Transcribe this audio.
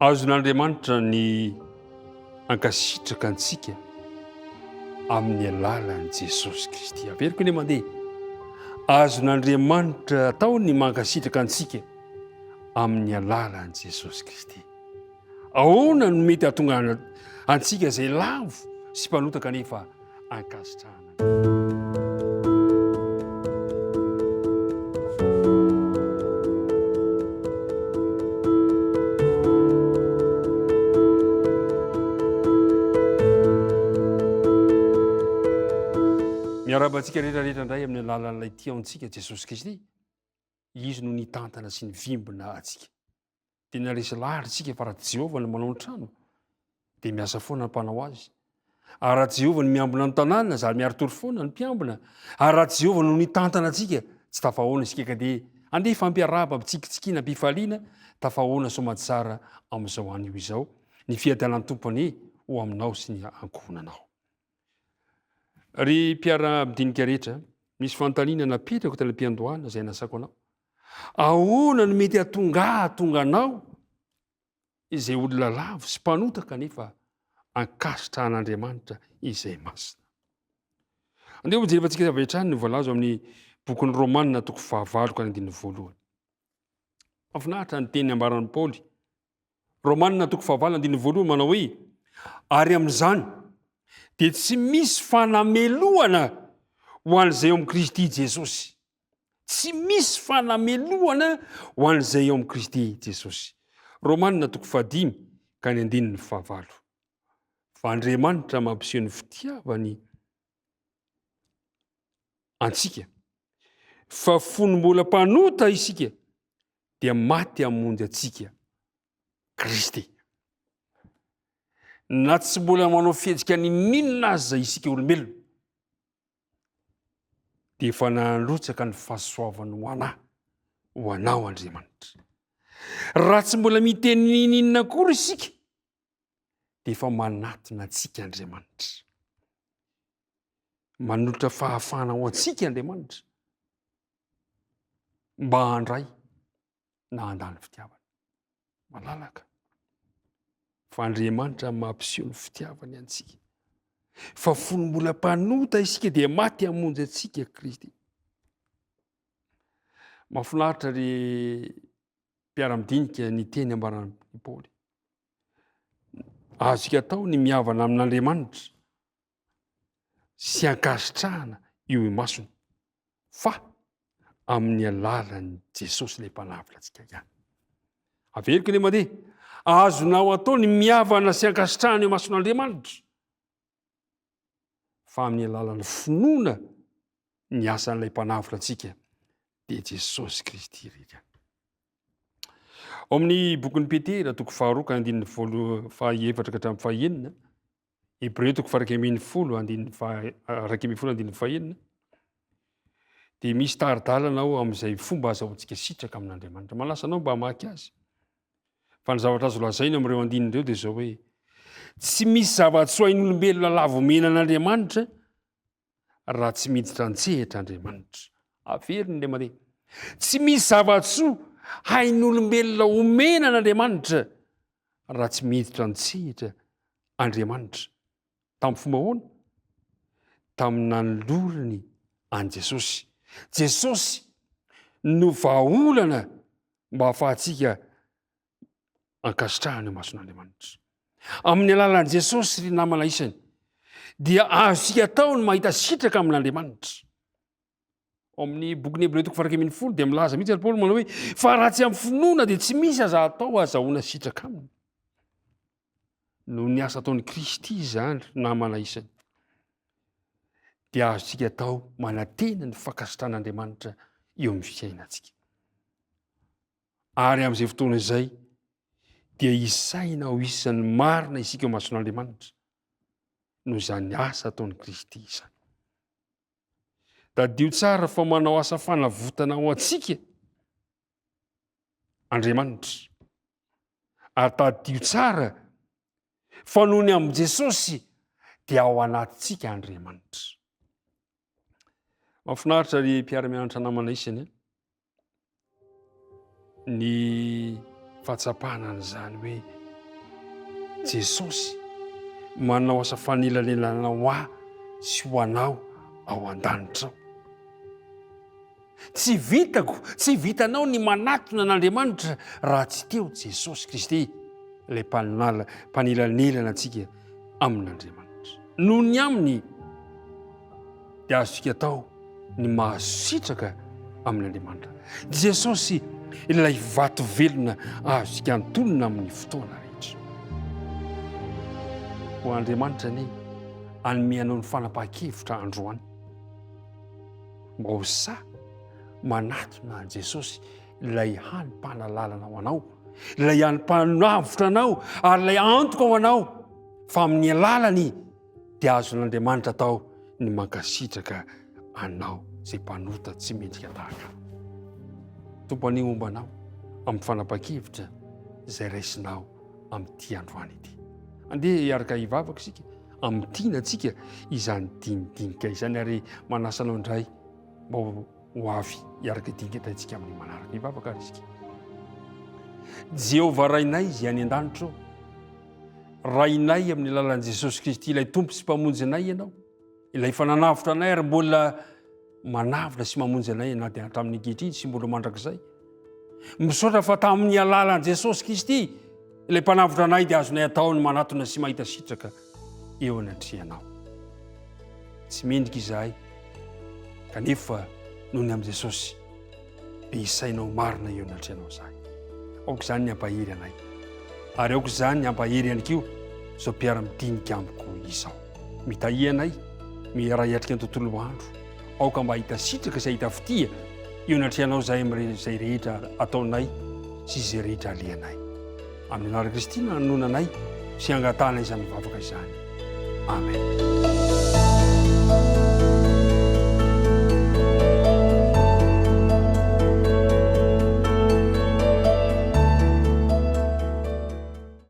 Azon'Andriamanitra ny ankasitraka antsika amin'ny alalan'i Jesosy Kristy. Averiko ny mandeha. Azon'Andriamanitra atao ny mankasitraka antsika amin'ny alalan'i Jesosy Kristy. Ahoana no mety hahatonga antsika izay lavo sy mpanota kanefa ankasitrahana? Miarahaba antsika rehetra rehetra indray amin'ny alalan'ilay tia antsika Jesosy Kristy. Izy no nitantana sy nivimbina antsika. Tena resy lahatra isika fa raha Jehovah no manao ny trano, dia miasa foana ny mpanao azy. Ary raha Jehovah no miambina ny tanàna, zary miari-tory foana ny mpiambina. Ary raha Jehovah no nitantana antsika, tsy tafahoana isika ka dia andeha hifampiarahaba ampitsikitsikiana am-pifaliana, tafahoana soamatsara amin'izao anio izao. Ny fiadanan'ny Tompo anie ho aminao sy ny ankohonanao. Ry mpiara-midinika rehetra, misy fanontaniana napetrako tany am-piandohana izay nasako anao. Ahoana no mety hahatonga hahatonga anao izay olona lavo sy mpanota kanefa ankasitrahan'Andriamanitra izay masina? Andeha hojerevantsika avy hatrany ny voalaza amin'ny bokin'ny Romanina toko fahavalo ka ny andininy voalohany. Mahafinaritra ny teny ambaran'i Paoly. Romanina toko fahavalo andininy voalohany manao hoe ary amin'izany dia tsy misy fanamelohana ho an'izay eo amin'i Kristy Jesosy. Tsy misy fanamelohana ho an'izay eo amin'i Kristy Jesosy. Romanina toko fahadimy ka ny andininy fahavalo. Fa Andriamanitra mampiseho ny fitiavany antsika fa fony mbola mpanota isika dia maty hamonjy antsika Kristy. Na tsy mbola manao fihetsika ninoninona aza isika olombelona dia efa nandrotsaka ny fahasoavany ho anà, ho anao Andriamanitra. Raha tsy mbola miteny ninoninona akory isika dia efa manatona antsika Andriamanitra. Manolotra fahafahana ho antsika Andriamanitra mba handray na handà ny fitiavany. Malalaka. Fa Andriamanitra mampiseho ny fitiavany antsika. Fa fony mbola mpanota isika dia maty hamonjy antsika Kristy. Mahafinaritra ry mpiara-midinika ny teny ambaran'i Paoly. Azontsika atao ny mihavana amin'Andriamanitra sy ankasitrahana eo imasony fa amin'ny alalan'i Jesosy ilay mpanavotra antsika ihany. Averiko ilay mandeha, azonao atao ny mihavana sy ankasitrahana eo imason'Andriamanitra fa amin'ny alalan'ny finoana ny asan'ilay mpanavotra antsika dia Jesosy Kristy irery ihany. Ao amin'ny bokin'i Petera toko faharoa ka andininy voalo fahaefatra ka hatramin'ny fahenina Hebreo toko faha 11 andininy faha 11 andininy fahenina dia misy tari-dalana ao amin'izay fomba azahoantsika sitraka amin'Andriamanitra. Manasa anao mba hamaky azy. Fa ny zavatra azo lazaina amin'ireo andininy ireo dia izao hoe tsy misy zava-tsoa hain'olombelona lavo omena an'Andriamanitra raha tsy miditra an-tsehatra Andriamanitra. Averiny ilay mandeha. Tsy misy zava-tsoa hain'olombelona omena an'Andriamanitra raha tsy miditra an-tsehatra Andriamanitra. Tamin'ny fomba ahoana? Tamin'ny nanolorany an'i Jesosy. Jesosy no vahaolana mba hahafahantsika ankasitrahana eo mason'Andriamanitra. Amin'ny alalan'i Jesosy ry namana isany dia azontsika atao ny mahita sitraka amin'Andriamanitra. Ao amin'ny bokin'ny Hebreo toko faha 11 dia milaza mihitsy ary Paoly manao hoe fa raha tsy amin'ny finoana dia tsy misy aza atao azahoana sitraka aminy. Noho ny asa ataon'i Kristy izany ry namana isany dia azontsika atao manantena ny fankasitran'Andriamanitra eo amin'ny fiainantsika. Ary amin'izay fotoana izay dia isaina ho isan'ny marina isika eo mason'Andriamanitra noho izany asa ataon'i Kristy izany. Tadidio tsara fa manao asa fanavotana ho antsika Andriamanitra. Ary tadidio tsara fa noho ny amin'i Jesosy dia ao anatintsika Andriamanitra. Mahafinaritra ry mpiara-mianatra namana isany. Ny fahatsapana an'izany hoe. Jesosy manao asa fanelanelanana ho ahy sy ho anao ao an-danitra ao. Tsy vitako, tsy vitanao ny manatona an'Andriamanitra raha tsy teo Jesosy Kristy, ilay mpanala, mpanelanelana antsika amin'Andriamanitra. Noho ny aminy dia azontsika atao ny mahazo sitraka amin'Andriamanitra. Jesosy ilay vato velona azontsika antonona amin'ny fotoana rehetra. Ho Andriamanitra anie hanome anao ny fanapahan-kevitra androany. Mba ho sahy manatona an'i Jesosy ilay hany mpanalalana ho anao, ilay hany mpanavotra anao ary ilay antoka ho anao fa amin'ny alalany dia azon'Andriamanitra atao ny mankasitraka anao izay mpanota tsy mendrika tahaka ahy. Tompo anie homba anao amin'ny fanapahan-kevitra izay raisinao amin'ity androany ity. Andeha hiaraka hivavaka isika amintiana antsika izany dinidinika izany ary manasa anao indray mba ho avy hiaraka hidinika indray antsika amin'ny manaraka. Hivavaka ary isika. Jehovah Rainay izay any an-danitra ô, Rainay amin'ny alalan'i Jesosy Kristy ilay Tompo sy Mpamonjy anay ianao, ilay efa nanavotra anay ary mbola manavotra sy mamonjy anay na dia hatramin'ny ankehitriny sy mbola mandrakizay. Misaotra fa tamin'ny alalan'i Jesosy Kristy ilay mpanavotra anay dia azonay atao ny manatona sy mahita sitraka eo anatrehanao. Tsy mendrika izahay kanefa noho ny amin'i Jesosy dia isainao marina eo anatrehanao izahay. Aoka izany ny hampahery anay. Ary aoka izany ny hampahery ihany koa izao mpiara-midinika amiko izao. Mitahia anay, miara-hiatrika ny tontolo andro. Aoka mba hahita sitraka sy hahita fitia eo anatrehanao izahay amin'izay rehetra ataonay sy izay rehetra alehanay. Amin'ny anaran'i Kristy no anononanay sy angatahana izany vavaka izany. Amen.